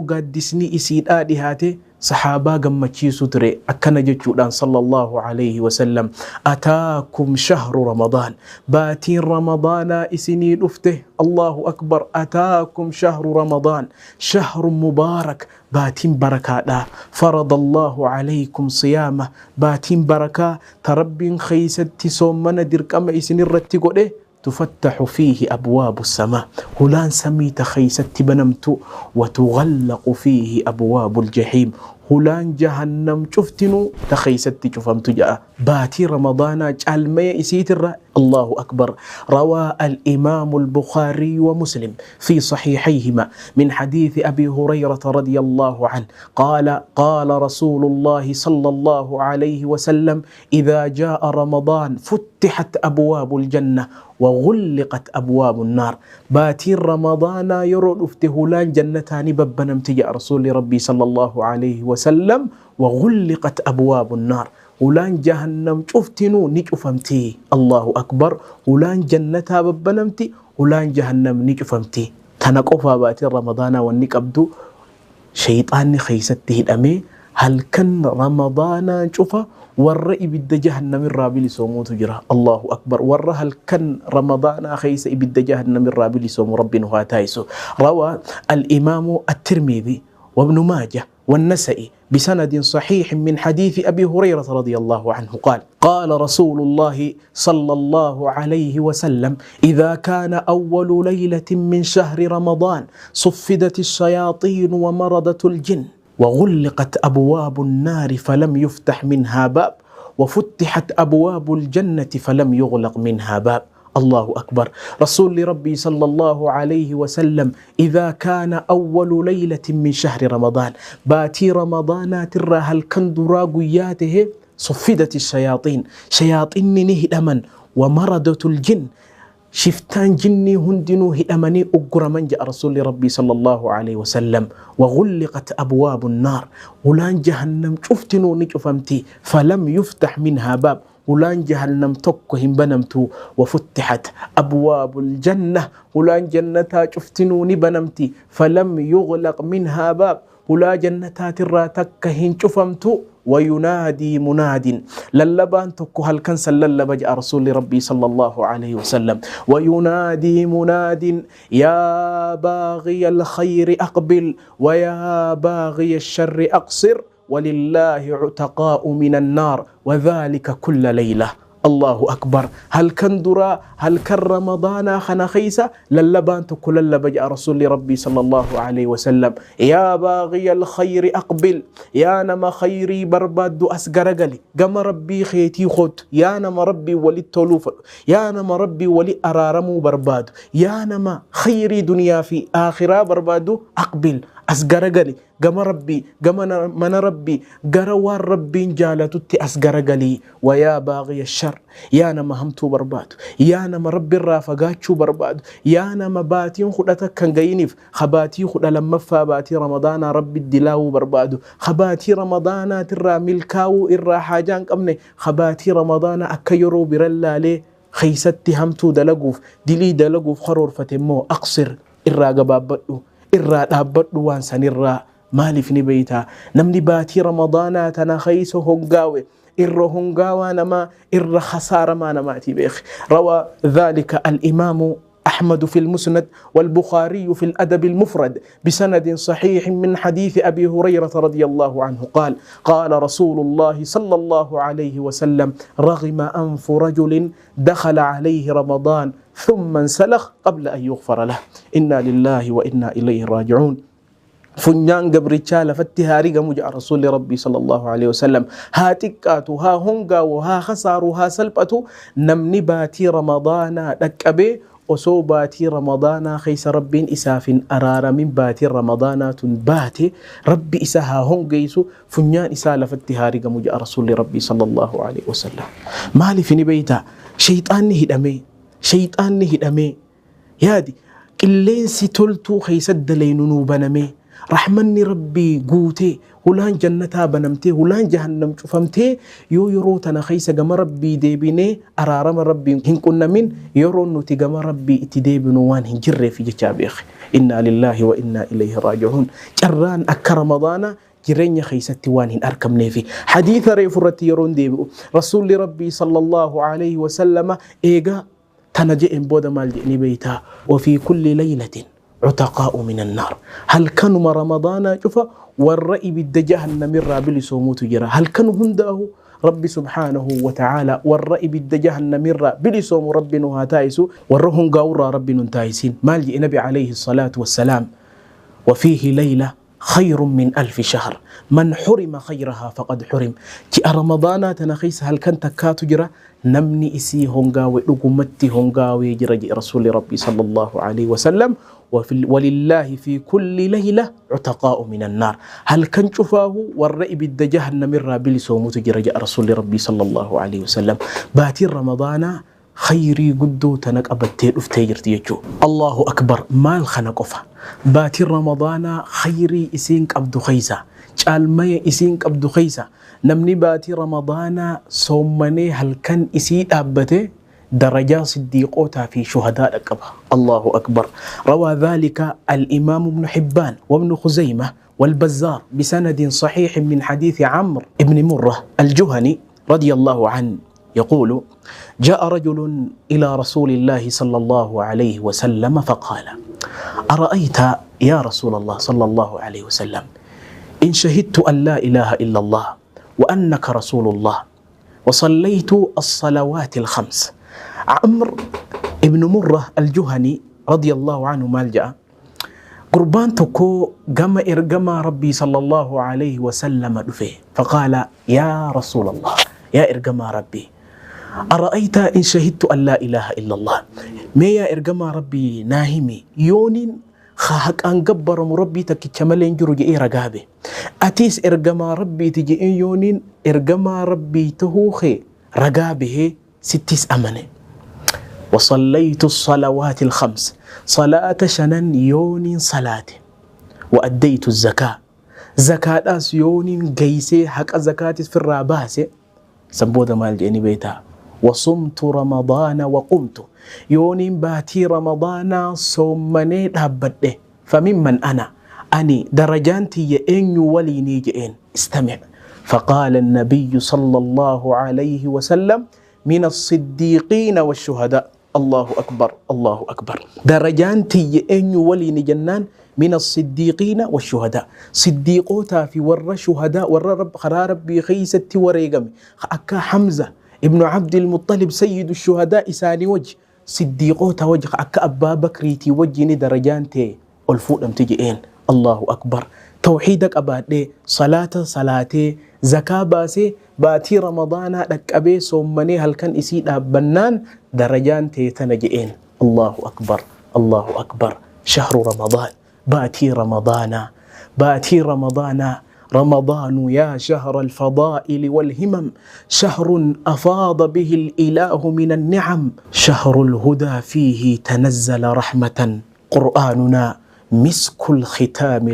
Gaaddisni isiidhaa dhihaate sahaabaa gammachiisu ture akkana jechuudhaan sallallahu alayhi wasallam: ataakum shahru ramadaan, baatiin ramadaanaa isinii dhufte. Allahu akbar! Ataakum shahru ramadaan, shahru mubaarak, baatiin barakaadha. Farada Allahu alaykum siyaama, baatiin barakaa ta Rabbiin keeysatti soommana dirqama isinirratti godhe. Tufattaxu fiihi abwaabu samaa, hulaan samii ta keeysatti banamtu. Watughallaqu fiihi abwaabu ljahiim, hulaan jahannam cuftinuu ta keeysatti cufamtu ja'a. Baatii ramadaanaa caalmaya isiitirra. Allahu akbar! Rawaa alimaamu albukhaariy wa Muslim fi saxiixayhima min xadiisi Abi Hurayrata radia Allahu anh qaala: qaala rasuulu Allahi sala Allahu alayhi wasallam: إذا جاء رمضان فتحت أبواب الجنة وغلقت أبواب النار. باتين رمضان يرو dhufte hulaan jannataa ni babbanamti ja'a Rasuulli Rabbii sallallahu alayhi wasallam. وغلقت أبواب النار, hulaan jahannam cuftinuu ni cufamti. Allahu akbar! Hulaan jannataa babbanamti, hulaan jahannam ni cufamti. Tana qofaa baatiin ramadaanaa wanni qabdu, shayxaanni keeysatti hidhamee halkan ramadaanaa cufa warra ibidda jahannamirraa bilisoomuutu jira. Allahu akbar! Warra halkan ramadaanaa keeysa ibidda jahannamirraa bilisoomu Rabbi nu haa taayisu. Rawaa al-Imaamu at-Tirmidhi وابن ماجه والنسائي بسند صحيح من حديث أبي هريرة رضي الله عنه قال: قال رسول الله صلى الله عليه وسلم: إذا كان أول ليلة من شهر رمضان صفدت الشياطين ومردة الجن وغلقت أبواب النار فلم يفتح منها باب، وفتحت أبواب الجنة فلم يغلق منها باب. الله أكبر! رسول ربي صلى الله عليه وسلم، إذا كان أول ليلة من شهر رمضان، baatii ramadaanaatirraa halkan duraa guyyaa tahe، صفدت الشياطين، شياطينni ni hidhaman، ومردة الجن، shiftaan jinnii hundinuu hidhamanii ugguraman ja'a Rasuulli Rabbii sallallahu alaihi wasallam. وغلقت أبواب النار، hulaan jahannam cuftinuu ni cufamti. فلم يفتح منها باب، hulaan jahannam tokko hin banamtu. وفتحت أبواب الجنة، hulaan jannataa cuftinuu ni banamti. فلم يغلق منها باب، hulaa jannataatirraa takka hin cufamtu. وينادي مناد، lallabaan tokko halkan san lallaba ja'a Rasuulli Rabbii sallallahu alaihi wasallam. وينادي مناد: يا باغي الخير أقبل، ويا باغي الشر أقصر، ولله عتقاء من النار، وذلك كل ليلة. Allahu akbar! Halkan duraa halkan ramadaanaa kana keeysa lallabaan tokko lallaba ja'a Rasuulli Rabbii sallallahu alaihi wasallam: يا باغي الخير أقبل، yaa nama khayrii barbaaddu as garagali, gama Rabbii keetii kootu. Yaa nama Rabbii walitti toluu fedhu, yaa nama Rabbii wali araaramuu barbaadu, yaa nama khayrii duniyaa fi aakhiraa barbaadu، أقبل، as garagali, gama Rabbii, gama mana Rabbii, gara waan Rabbiin jaalatutti as garagalii. ويا باغي الشر، yaa nama hamtuu barbaadu, yaa nama Rabbi irraa fagaachuu barbaadu, yaa nama baatiin 10 takkan gayiniif kabaatii 12ffaa baatii ramadaanaa Rabbi dilaawuu barbaadu, kabaatii ramadaanaatirraa milkaa'uu irraa haajaa hin qabne, kabaatii ramadaanaa akka yeroo biran laalee keeysatti hamtuu dalaguuf, dilii dalaguuf karoorfate immoo، أقصر، irraa gabaabbadhu, irraa dhaabbadhu waan sanirraa. Maaliif ni beeytaa? Namni baatii ramadaanaa tana keeysa hongaawe irra hongaawaa namaa, irra khasaaramaa namaatii beeke. روى ذلك الإمام أحمد في المسند والبخاري في الأدب المفرد بسند صحيح من حديث أبي هريرة رضي الله عنه قال: قال رسول الله صلى الله عليه وسلم: رغم أنف رجل دخل عليه رمضان ثم انسلخ قبل أن يغفر له. إنا لله وإنا إليه راجعون. Funyaan gabrichaa lafatti haa rigamu ja'a Rasuulli Rabbii sallallahu alaihi wasallam. Haa xiqqaatu, haa hongaawu, haa khasaaru, haa salphatu, namni baatii ramadaanaa dhaqqabee osoo baatii ramadaanaa keessa Rabbiin isaaf hin araaramin baatiin ramadaanaa tun baate, Rabbi isa haa hongeessu, funyaan isaa lafatti haa rigamu ja'a Rasuulli Rabbii sallallahu alaihi wasallam. Maaliif ni beeytaa? Shayxaanni hidhamee, shayxaanni hidhamee, yaadi, qilleensi toltuu keessa daleynu nuu banamee. Rahmanni Rabbii guutee, hulaan jannataa banamtee, hulaan jahannam cufamtee, yoo yeroo tana keessa gama Rabbii deebinee araarama Rabbiin hin qunnamin, yeroo nuti gama Rabbii itti deebinu waan hin jirreef jechaa beeke. Innaa lillaahi wa innaa ilayhi raaji'uun. Carraan akka Ramadaana jireenya keessatti waan hin argamneefi. Hadiisa reefu irratti yeroon deebi'u, Rasuulli Rabbii sallallahu alayhi wasallama eegaa tana je'een booda maal jedhanii beeytaa? Wafii kulli laylatin cutaqaa'u min annaar. Halkanuma Ramadaanaa cufa warra ibidda jahannamirraa bilisoomutu jira. Halkan hundaahu Rabbi subhaanahu wa ta'aala warra ibidda jahannamirraa bilisoomu Rabbi nu haa taa'isu, warra hungaa'urraa Rabbi nu hin taa'isin. Maal jedhe Nabi alayhi salaatu wassalaam? Wafiihi layla خير من 1000 شهر من حرم خيرها فقد حرم. جاء رمضان تنخيس هل كان تكاتو جرا نمني إسي هونغاوي لقمتي هونغاوي جرا جاء رسول ربي صلى الله عليه وسلم. ولله في كل ليلة عتقاء من النار. هل كان شفاه والرئي بالدجاه النمر بلسوموت جرا جاء رسول ربي صلى الله عليه وسلم. باتي رمضان خيري قدو تنك أبتي أفتيجرتي يجو. الله أكبر. مال خنقفة باتي رمضان خيري إسينك أبدو خيسة المي إسينك أبدو خيسة. نمني باتي رمضان صومني هل كان إسي أبتي درجة صديقوتا في شهداء القبر. الله أكبر. روى ذلك الإمام ابن حبان وابن خزيمة والبزار بسند صحيح من حديث عمرو بن مرة الجهني رضي الله عنه يقول: جاء رجل إلى رسول الله صلى الله عليه وسلم فقال: أرأيت يا رسول الله صلى الله عليه وسلم إن شهدت أن لا إله إلا الله وأنك رسول الله وصليت الصلوات الخمس. عمرو بن مرة الجهني رضي الله عنه مالجأ قربان تكو قم إرقما ربي صلى الله عليه وسلم دفه فقال: يا رسول الله، يا إرقما ربي، أرأيت إن شهدت أن لا إله إلا الله، ما يا إرقما ربي ناهمي يونين خاك أن قبر مربي تكتشملين جرو جئي رقابي أتيس إرقما ربي تجئي يونين إرقما ربي تهوخي رقابه ستيس أمني. وصليت الصلوات الخمس صلاة شنن يونين صلاة، وأديت الزكاة زكاة أس يونين جيسي حق الزكاة في الراباسي سنبوذ مال جيني بيتا. وصمت رمضان وقمت يونين باتي رمضان صومني دابده فممن أنا أني درجانتي يئن ولي نيجئن. استمع. فقال النبي صلى الله عليه وسلم: من الصديقين والشهداء. الله أكبر، الله أكبر. درجانتي يئن ولي نجنان من الصديقين والشهداء. صديقوتا في ور شهداء ور رب خرا ربي خيستي وريقمي أكا حمزة ابن عبد المطلب سيد الشهداء ساني وجه صديقوتا وجه أكا أبا بكريتي وجهني درجانتي الفوق لم تجئين. الله أكبر. توحيدك أبادي صلاة صلاتي زكاة باسي باتي رمضان لك أبي سومني هل كان إسيد بنان درجانتي تنجئين. الله أكبر، الله أكبر. شهر رمضان باتي رمضان باتي رمضان. رمضان يا شهر الفضائل والهمم، شهر أفاض به الإله من النعم، شهر الهدى فيه تنزل رحمة، قرآننا مسك الختام.